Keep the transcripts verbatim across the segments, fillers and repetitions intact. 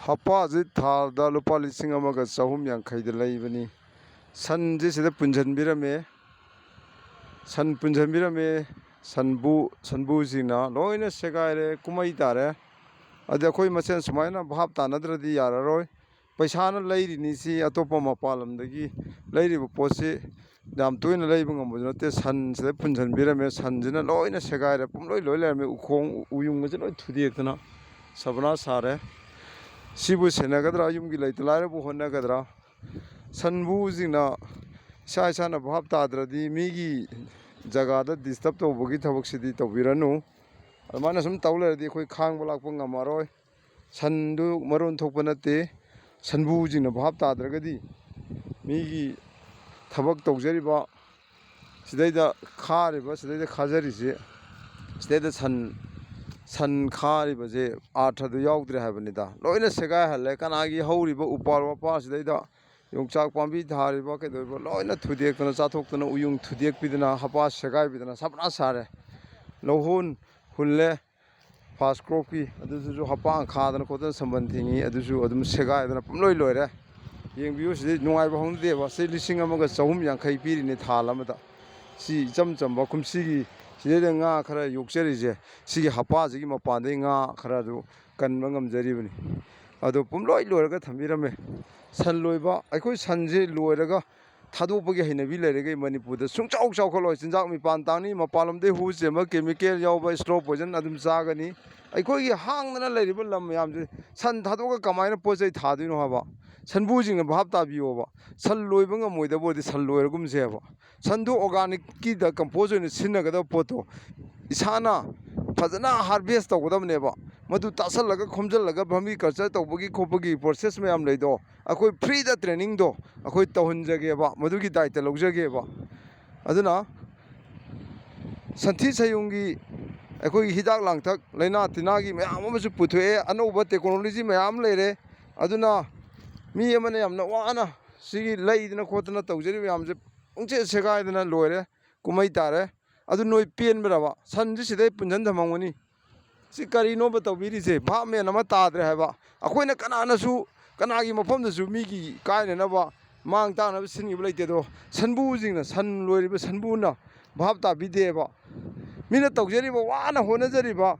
ꯍꯄꯥꯁꯤ ꯊꯥꯗ ꯂꯨꯄꯥ ꯂꯤꯁꯤꯡ ꯑꯃꯒ ꯆꯍꯨꯝ ꯌꯥꯡꯈꯩꯗ ꯂꯩꯕꯅꯤ꯫ ꯁꯟꯁꯤ ꯁꯤꯗ ꯄꯨꯟꯁꯤꯟꯕꯤꯔꯝꯃꯦ꯫ ꯁꯟ ꯄꯨꯟꯁꯤꯟꯕꯤꯔꯝꯃꯦ꯫ ꯁꯟꯕꯨ, ꯁꯟꯕꯨꯁꯤꯡꯅ ꯂꯣꯏꯅ ꯁꯦꯒꯥꯏꯔꯦ, ꯀꯨꯝꯍꯩ ꯇꯥꯔꯦ꯫ ꯑꯗ ꯑꯩꯈꯣꯏ ꯃꯁꯦꯟ ꯁꯨꯃꯥꯏꯅ ꯚꯥꯞ ꯇꯥꯅꯗ꯭ꯔꯗꯤ ꯌꯥꯔꯔꯣꯏ꯫ ꯄꯩꯁꯥꯅ ꯂꯩꯔꯤꯅꯤ ꯁꯤ, ꯑꯇꯣꯞꯄ ꯃꯄꯥꯟ ꯂꯝꯗꯒꯤ ꯂꯩꯔꯤꯕ ꯄꯣꯠꯁꯤ ꯌꯥꯝ ꯇꯣꯏꯅ ꯂꯩꯕ ꯉꯝꯕꯁꯨ ꯅꯠꯇꯦ꯫ ꯁꯟꯁꯤꯗ ꯄꯨꯟꯁꯤꯟꯕꯤꯔꯝꯃꯦ꯫ ꯁꯟꯁꯤꯅ ꯂꯣꯏꯅ ꯁꯦꯒꯥꯏꯔꯦ, ꯄꯨꯝꯂꯣꯏ ꯂꯣꯏ ꯂꯩꯔꯝꯃꯦ꯫ ꯎꯈꯣꯡ ꯎꯌꯨꯡꯒꯁꯦ ꯂꯣꯏ ꯊꯨꯗꯦꯛꯇꯅ ꯁꯕꯅꯥꯁ ꯁꯥꯔꯦ꯫ ꯁꯤꯕꯨ ꯁꯦꯟꯅꯒꯗ꯭ꯔꯥ? ꯌꯨꯝꯒꯤ ꯂꯩꯇ ꯂꯥꯏꯔꯕꯨ ꯍꯣꯠꯅꯒꯗ꯭ꯔꯥ? ꯁꯟꯕꯨꯁꯤꯡꯅ ꯏꯁꯥ ꯏꯁꯥꯅ ꯚꯥꯞ ꯇꯥꯗ꯭ꯔꯗꯤ ꯃꯤꯒꯤ ꯖꯒꯥꯗ ꯗꯤꯁꯇꯔꯕ ꯇꯧꯕꯒꯤ ꯊꯕꯛꯁꯤꯗꯤ ꯇꯧꯕꯤꯔꯅꯨ꯫ ꯑꯗꯨꯃꯥꯏꯅ ꯁꯨꯝ ꯇꯧ ꯂꯩꯔꯗꯤ ꯑꯩꯈꯣꯏ ꯈꯥꯡꯕ ꯂꯥꯛꯄ ꯉꯝꯃꯔꯣꯏ꯫ ꯁꯟꯗꯨ ꯃꯔꯣꯟ ꯊꯣꯛꯄ ꯅꯠꯇꯦ꯫ ꯁꯟꯕꯨꯁꯤꯡꯅ ꯚꯥꯞ ꯇꯥꯗ꯭ꯔꯒꯗꯤ ꯃꯤꯒꯤ ꯊꯕꯛ ꯇꯧꯖꯔꯤꯕ ꯁꯤꯗꯩꯗ ꯈꯥꯔꯤꯕ, ꯁꯤꯗꯩꯗ ꯈꯥꯖꯔꯤꯁꯤ, ꯁꯤꯗꯩꯗ ꯁꯟ, ꯁꯟ ꯈꯥꯔꯤꯕꯁꯦ ꯑꯥꯔꯊꯗꯨ ꯌꯥꯎꯗ꯭ꯔꯦ ꯍꯥꯏꯕꯅꯤꯗ꯫ ꯂꯣꯏꯅ ꯁꯦꯒꯥꯏꯍꯜꯂꯦ꯫ ꯀꯅꯥꯒꯤ ꯍꯧꯔꯤꯕ ꯎꯄꯥꯜ ꯋꯥꯄꯥꯜ ꯁꯤꯗꯩꯗ ꯌꯣꯡꯆꯥꯛ ꯄꯥꯝꯕꯤ ꯊꯥꯔꯤꯕ ꯀꯩꯗꯧꯔꯤꯕ ꯂꯣꯏꯅ ꯊꯨꯗꯦꯛꯇꯅ ꯆꯥꯊꯣꯛꯇꯅ ꯎꯌꯨꯡ ꯊꯨꯗꯦꯛꯄꯤꯗꯅ ꯍꯄꯥ ꯁꯦꯒꯥꯏꯕꯤꯗꯅ ꯁꯕꯅꯥꯁ ꯁꯥꯔꯦ꯫ ꯂꯧꯍꯣꯟ ꯍꯨꯜꯂꯦ꯫ ꯐꯥꯁ ꯀ꯭ꯔꯣꯞꯀꯤ ꯑꯗꯨꯗꯨꯁꯨ ꯍꯄꯥꯡ ꯈꯥꯗꯅ ꯈꯣꯠꯇꯅ ꯁꯝꯕꯟ ꯊꯤꯡꯉꯤ, ꯑꯗꯨꯁꯨ ꯑꯗꯨꯝ ꯁꯦꯒꯥꯏꯗꯅ ꯄꯨꯝꯂꯣꯏ ꯂꯣꯏꯔꯦ꯫ ꯌꯦꯡꯕꯤꯌꯨ, ꯁꯤꯗꯤ ꯅꯨꯡꯉꯥꯏꯕ ꯍꯧꯅꯗꯦꯕ꯫ ꯁꯤ ꯂꯤꯁꯤꯡ ꯑꯃꯒ ꯆꯍꯨꯝ ꯌꯥꯡꯈꯩ ꯄꯤꯔꯤꯅꯤ ꯊꯥꯜ ꯑꯃꯗ꯫ ꯁꯤ ꯏꯆꯝ ꯆꯝꯕ ꯀꯨꯝꯁꯤꯒꯤ ꯁꯤꯗꯩꯗ ꯉꯥ ꯈꯔ ꯌꯣꯛꯆꯔꯤꯁꯦ, ꯁꯤꯒꯤ ꯍꯄꯥꯁꯤꯒꯤ ꯃꯄꯥꯟꯗꯒꯤ ꯉꯥ ꯈꯔ ꯑꯗꯨ ꯀꯟꯕ ꯉꯝꯖꯔꯤꯕꯅꯤ꯫ ꯑꯗꯣ ꯄꯨꯝꯂꯣꯏ ꯂꯣꯏꯔꯒ ꯊꯝꯕꯤꯔꯝꯃꯦ꯫ ꯁꯟ ꯂꯣꯏꯕ, ꯑꯩꯈꯣꯏ ꯁꯟꯁꯦ ꯂꯣꯏꯔꯒ ꯊꯥꯗꯣꯛꯄꯒꯤ ꯍꯩꯅꯕꯤ ꯂꯩꯔꯒ ꯃꯅꯤꯄꯨꯔꯗ ꯁꯨꯡꯆꯥꯎ ꯆꯥꯎꯈꯠꯂꯣꯏ꯫ ꯆꯤꯟꯖꯥꯛ ꯃꯤꯄꯥꯟ ꯇꯥꯡꯅꯤ, ꯃꯄꯥꯟ ꯂꯝꯗꯒꯤ ꯍꯨ ꯆꯦꯟꯕ, ꯀꯦꯃꯤꯀꯦꯜ ꯌꯥꯎꯕ, ꯁ꯭ꯂꯣ ꯄꯣꯏꯖꯟ ꯑꯗꯨꯝ ꯆꯥꯒꯅꯤ꯫ ꯑꯩꯈꯣꯏꯒꯤ ꯍꯥꯡꯗꯅ ꯂꯩꯔꯤꯕ ꯂꯝ ꯃꯌꯥꯝꯁꯦ ꯁꯟ ꯊꯥꯗꯣꯛꯑꯒ ꯀꯃꯥꯏꯅ ꯄꯣꯠ ꯆꯩ ꯊꯥꯗꯣꯏꯅꯣ ꯍꯥꯏꯕ? ꯁꯟꯕꯨꯁꯤꯡꯅ ꯚꯥꯞ ꯇꯥꯕꯤꯌꯣꯕ꯫ ꯁꯟ ꯂꯣꯏꯕ ꯉꯝꯃꯣꯏꯗꯕ ꯑꯣꯏꯔꯗꯤ ꯁꯟ ꯂꯣꯏꯔꯒꯨꯝꯁꯦꯕ꯫ ꯁꯟꯗꯨ ꯑꯣꯔꯒꯥꯅꯤꯛꯀꯤꯗ ꯀꯝꯄꯣꯁ ꯑꯣꯏꯅ ꯁꯤꯖꯤꯟꯅꯒꯗꯕ ꯄꯣꯠꯇꯣ ꯏꯁꯥꯅ ꯐꯖꯅ ꯍꯥꯔꯚꯦꯁ ꯇꯧꯒꯗꯕꯅꯦꯕ꯫ ꯃꯗꯨ ꯇꯥꯁꯜꯂꯒ ꯈꯣꯝꯖꯜꯂꯒ ꯚꯔꯃꯤ ꯀꯜꯆꯔ ꯇꯧꯕꯒꯤ ꯈꯣꯠꯄꯒꯤ ꯄ꯭ꯔꯣꯁꯦꯁ ꯃꯌꯥꯝ ꯂꯩꯗꯣ, ꯑꯩꯈꯣꯏ ꯐ꯭ꯔꯤꯗ ꯇ꯭ꯔꯦꯅꯤꯡꯗꯣ ꯑꯩꯈꯣꯏ ꯇꯧꯍꯟꯖꯒꯦꯕ, ꯃꯗꯨꯒꯤ ꯗꯥꯏꯇ ꯂꯧꯖꯒꯦꯕ꯫ ꯑꯗꯨꯅ ꯁꯟꯊꯤ ꯁꯟꯌꯨꯡꯒꯤ ꯑꯩꯈꯣꯏꯒꯤ ꯍꯤꯗꯥꯛ ꯂꯥꯡꯊꯛ, ꯂꯥꯏꯅꯥ ꯇꯤꯟꯅꯥꯒꯤ ꯃꯌꯥꯝ ꯑꯃꯁꯨ ꯄꯨꯊꯣꯛꯑꯦ, ꯑꯅꯧꯕ ꯇꯦꯛꯅꯣꯂꯣꯖꯤ ꯃꯌꯥꯝ ꯂꯩꯔꯦ꯫ ꯑꯗꯨꯅ ꯃꯤ ꯑꯃꯅ ꯌꯥꯝꯅ ꯋꯥꯅ ꯁꯤꯒꯤ ꯂꯩꯗꯅ ꯈꯣꯠꯇꯅ ꯇꯧꯖꯔꯤꯕ ꯃꯌꯥꯝꯁꯦ ꯄꯨꯡꯆꯦꯠ ꯁꯦꯒꯥꯏꯗꯅ ꯂꯣꯏꯔꯦ, ꯀꯨꯝꯍꯩ ꯇꯥꯔꯦ꯫ ꯑꯗꯨ ꯅꯣꯏ ꯄꯦꯟꯕ꯭ꯔꯕ? ꯁꯟꯁꯤ ꯁꯤꯗꯩ ꯄꯨꯟꯁꯤꯟ ꯊꯝꯃꯝꯒꯅꯤ꯫ ꯁꯤ ꯀꯔꯤꯅꯣꯕ ꯇꯧꯕꯤꯔꯤꯁꯦ? ꯚꯥꯞ ꯃꯦꯟ ꯑꯃ ꯇꯥꯗ꯭ꯔꯦ ꯍꯥꯏꯕ꯫ ꯑꯩꯈꯣꯏꯅ ꯀꯅꯥꯅꯁꯨ ꯀꯅꯥꯒꯤ ꯃꯐꯝꯗꯁꯨ ꯃꯤꯒꯤ ꯀꯥꯏꯅꯅꯕ ꯃꯥꯡ ꯇꯥꯛꯅꯕ ꯁꯤꯟꯈꯤꯕ ꯂꯩꯇꯦ꯫ ꯑꯗꯣ ꯁꯟꯕꯨꯁꯤꯡꯅ, ꯁꯟ ꯂꯣꯏꯔꯤꯕ ꯁꯟꯕꯨꯅ ꯚꯥꯞ ꯇꯥꯕꯤꯗꯦꯕ꯫ ꯃꯤꯅ ꯇꯧꯖꯔꯤꯕ, ꯋꯥꯅ ꯍꯣꯠꯅꯖꯔꯤꯕ,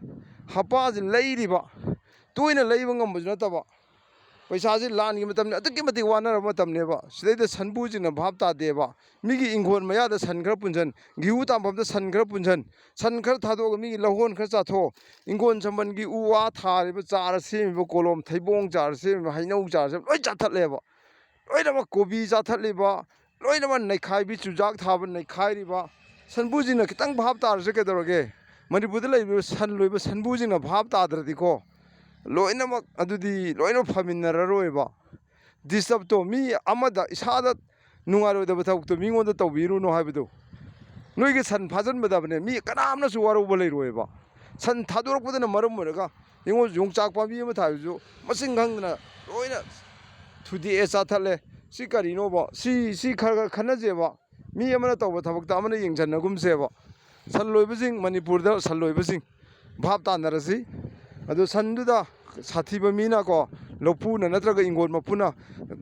ꯍꯞꯄꯥꯁꯤ ꯂꯩꯔꯤꯕ, ꯇꯣꯏꯅ ꯂꯩꯕ ꯉꯝꯕꯁꯨ ꯅꯠꯇꯕ, ꯄꯩꯁꯥꯁꯤ ꯂꯥꯟꯒꯤ ꯃꯇꯝꯅꯤ, ꯑꯗꯨꯛꯀꯤ ꯃꯇꯤꯛ ꯋꯥꯅꯔꯕ ꯃꯇꯝꯅꯦꯕ꯫ ꯁꯤꯗꯩꯗ ꯁꯟꯕꯨꯁꯤꯡꯅ ꯚꯥꯞ ꯇꯥꯗꯦꯕ꯫ ꯃꯤꯒꯤ ꯏꯪꯈꯣꯜ ꯃꯌꯥꯗ ꯁꯟ ꯈꯔ ꯄꯨꯟꯁꯟ, ꯒꯦꯍꯨ ꯇꯥꯟꯐꯝꯗ ꯁꯟ ꯈꯔ ꯄꯨꯟꯁꯟ, ꯁꯟ ꯈꯔ ꯊꯥꯗꯣꯛꯑꯒ ꯃꯤꯒꯤ ꯂꯧꯍꯣꯟ ꯈꯔ ꯆꯥꯊꯣꯛ, ꯏꯪꯈꯣꯜ ꯁꯝꯕꯜꯒꯤ ꯎ ꯋꯥ ꯊꯥꯔꯤꯕ, ꯆꯥꯔ ꯁꯦꯝꯃꯤꯕ ꯀꯣꯂꯣꯝ, ꯊꯩꯕꯣꯡ ꯆꯥꯔ ꯁꯦꯝꯃꯤꯕ, ꯍꯩꯅꯧ ꯆꯥꯔ ꯁꯦꯝꯃꯤꯕ, ꯂꯣꯏ ꯆꯥꯊꯠꯂꯦꯕ꯫ ꯂꯣꯏꯅꯃꯛ ꯀꯣꯕꯤ ꯆꯥꯊꯠꯂꯤꯕ, ꯂꯣꯏꯅꯃꯛ ꯅꯩꯈꯥꯏꯕꯤ, ꯆꯨꯖꯥꯛ ꯊꯥꯕ ꯅꯩꯈꯥꯏꯔꯤꯕ꯫ ꯁꯟꯕꯨꯁꯤꯡꯅ ꯈꯤꯇꯪ ꯚꯥꯞ ꯇꯥꯔꯁꯨ ꯀꯩꯗꯧꯔꯒꯦ? ꯃꯅꯤꯄꯨꯔꯗ ꯂꯩꯔꯤꯕ ꯁꯟ ꯂꯣꯏꯕ ꯁꯟꯕꯨꯁꯤꯡꯅ ꯚꯥꯞ ꯇꯥꯗ꯭ꯔꯗꯤꯀꯣ, ꯂꯣꯏꯅꯃꯛ ꯑꯗꯨꯗꯤ ꯂꯣꯏꯅꯃꯛ ꯐꯃꯤꯟꯅꯔꯔꯣꯏꯕ꯫ ꯗꯤꯁꯇꯔꯕꯇꯣ, ꯃꯤ ꯑꯃꯗ, ꯏꯁꯥꯗ ꯅꯨꯡꯉꯥꯏꯔꯣꯏꯗꯕ ꯊꯕꯛꯇꯣ ꯃꯤꯉꯣꯟꯗ ꯇꯧꯕꯤꯔꯨꯅꯨ ꯍꯥꯏꯕꯗꯣ꯫ ꯅꯣꯏꯒꯤ ꯁꯟ ꯐꯥꯖꯤꯟꯕꯗꯕꯅꯦ, ꯃꯤ ꯀꯅꯥꯝꯅꯁꯨ ꯋꯥꯔꯧꯕ ꯂꯩꯔꯣꯏꯕ꯫ ꯁꯟ ꯊꯥꯗꯣꯔꯛꯄꯗꯨꯅ ꯃꯔꯝ ꯑꯣꯏꯔꯒ, ꯌꯦꯡꯉꯣ, ꯌꯣꯡꯆꯥꯛ ꯄꯥꯝꯕꯤ ꯑꯃ ꯊꯥꯕꯁꯨ ꯃꯁꯤꯡ ꯈꯪꯗꯅ ꯂꯣꯏꯅ ꯊꯨꯗꯦꯛꯑꯦ, ꯆꯥꯊꯠꯂꯦ꯫ ꯁꯤ ꯀꯔꯤꯅꯣꯕ? ꯁꯤ, ꯁꯤ ꯈꯔ ꯈꯔ ꯈꯟꯅꯁꯦꯕ꯫ ꯃꯤ ꯑꯃꯅ ꯇꯧꯕ ꯊꯕꯛꯇ ꯑꯃꯅ ꯌꯦꯡꯁꯤꯟꯅꯒꯨꯝꯁꯦꯕ꯫ ꯁꯟ ꯂꯣꯏꯕꯁꯤꯡ, ꯃꯅꯤꯄꯨꯔꯗ ꯁꯟ ꯂꯣꯏꯕꯁꯤꯡ ꯚꯥꯞ ꯇꯥꯅꯔꯁꯤ꯫ ꯑꯗꯨ ꯁꯟꯗꯨꯗ ꯁꯥꯊꯤꯕ ꯃꯤꯅꯀꯣ, ꯂꯧꯄꯨꯅ ꯅꯠꯇ꯭ꯔꯒ ꯏꯪꯒꯣꯜ ꯃꯄꯨꯅ,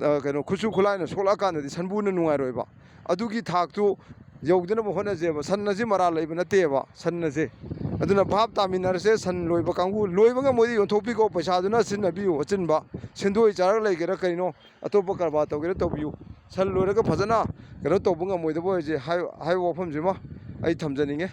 ꯑ, ꯀꯩꯅꯣ, ꯈꯨꯠꯁꯨ ꯈꯨꯠꯂꯥꯏꯅ ꯁꯣꯛꯂꯛꯑꯀꯥꯟꯗꯗꯤ ꯁꯟꯕꯨꯅ ꯅꯨꯡꯉꯥꯏꯔꯣꯏꯕ꯫ ꯑꯗꯨꯒꯤ ꯊꯥꯛꯇꯨ ꯌꯧꯗꯅꯕ ꯍꯣꯠꯅꯁꯦꯕ꯫ ꯁꯟ ꯑꯁꯤ ꯃꯔꯥꯜ ꯂꯩꯕ ꯅꯠꯇꯦꯕ, ꯁꯟ ꯑꯁꯦ꯫ ꯑꯗꯨꯅ ꯚꯥꯞ ꯇꯥꯃꯤꯟꯅꯔꯁꯦ, ꯁꯟ ꯂꯣꯏꯕ ꯀꯥꯡꯕꯨ, ꯂꯣꯏꯕ ꯉꯝꯃꯣꯏꯗꯤ ꯌꯣꯟꯊꯣꯛꯄꯤꯈꯣ, ꯄꯩꯁꯥꯗꯨꯅ ꯁꯤꯖꯤꯟꯅꯕꯤꯌꯨ꯫ ꯑꯆꯤꯟꯕ ꯁꯦꯟꯗꯣꯏ ꯆꯥꯔꯒ ꯂꯩꯒꯦꯔꯥ ꯀꯩꯅꯣ, ꯑꯇꯣꯞꯄ ꯀꯔꯕꯥꯔ ꯇꯧꯒꯦꯔꯥ ꯇꯧꯕꯤꯌꯨ꯫ ꯁꯟ ꯂꯣꯏꯔꯒ ꯐꯖꯅ ꯀꯩꯅꯣ ꯇꯧꯕ ꯉꯝꯃꯣꯏꯗꯕ ꯑꯣꯏꯔꯁꯦ ꯍꯥꯏ-, ꯍꯥꯏꯕ ꯋꯥꯐꯝꯁꯤꯃ ꯑꯩ ꯊꯝꯖꯅꯤꯡꯉꯦ꯫